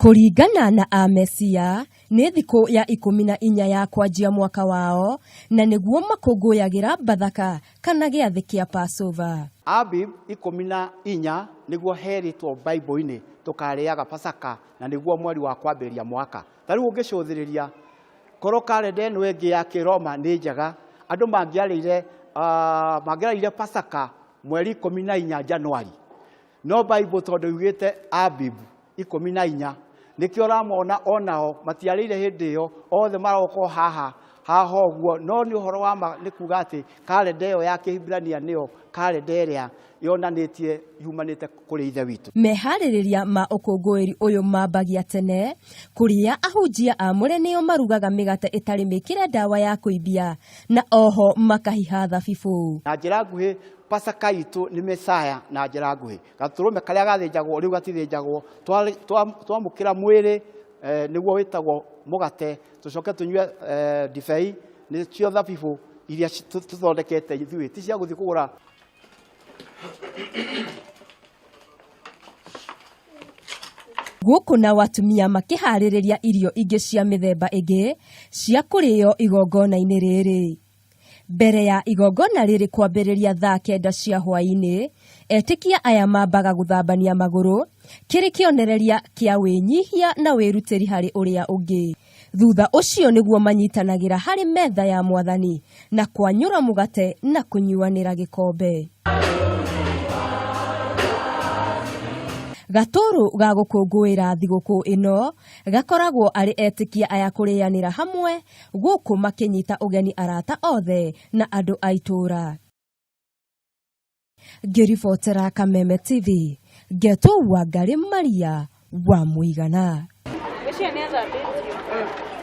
Kũringana na Amesia, nĩ thikũ ya 14 ya kwanjia mwaka wao, na nĩguo makũngũyagĩra Bathaka kana gĩathĩ kĩa Passover. Abib 14 nĩguo herĩtwo Bible-inĩ tũkarĩaga Pasaka na nĩguo mweri wa kwambĩrĩria mwaka. Ta rĩu ũngĩcũthĩrĩria korwo karenda ĩno ĩngĩ ya Kĩroma nĩ njega, andũ mangĩarĩire mangĩarĩire Pasaka mweri 14 Januari. No Bible tondũ yugĩte Abib 14 nĩkĩo ũramona onao matiarĩire hĩndĩ ĩyo, othe maroka o haha haha ũguo. No nĩ ũhoro wa ma nĩ kuga atĩ karenda ĩyo ya Kĩhibirania nĩyo karenda ĩrĩa yonanĩtie yumanĩte kũrĩ Ithe witũ. Meharĩrĩria ma ũkũngũĩri ũyũ mambagia tene, kũrĩa ahunjia aamũre nĩo marugaga mĩgate ĩtarĩ mĩkĩre ndawa ya kũimbia na oho makahiha thabibũ. Na njĩra nguhĩ, Pasaka itũ nĩ Messiah na njĩra nguhĩ. Gatũrũme karĩa gathĩnjagwo rĩu gatithĩnjagwo, twamũkĩra mwĩrĩ nĩguo wĩtagwo mũgate, tũcoke tũnyue ndibei nĩcio thabibũ iria tũthondekete ithuĩ, ti cia gũthiĩ kũgũra. Gũkũ nao atumia makĩharĩrĩria irio ingĩ cia mĩthemba ĩngĩ cia kũrĩo igongona-inĩ rĩrĩ. Mbere ya igongona rĩrĩ kwambĩrĩria thaa 9 cia hwaĩ-inĩ, etĩkia aya mambaga gũthambania magũrũ kĩrĩ kĩonereria kĩa wĩnyihia na wĩrutĩri harĩ ũrĩa ũngĩ. Thutha ũcio nĩguo manyitanagĩra harĩ metha ya Mwathani na kwanyũra mũgate na kũnyuanĩra gĩkombe. Gatũrũ ga gũkũngũĩra thigũkũ ĩno gakoragwo arĩ etĩkia aya kũrĩanĩra hamwe gũkũ makĩnyita ũgeni arata othe na andũ a itũũra. Ngĩribotera Kameme TV, ngetwo Wangarĩ Maria wa Mũigana. Ũcio nĩ athambĩtio.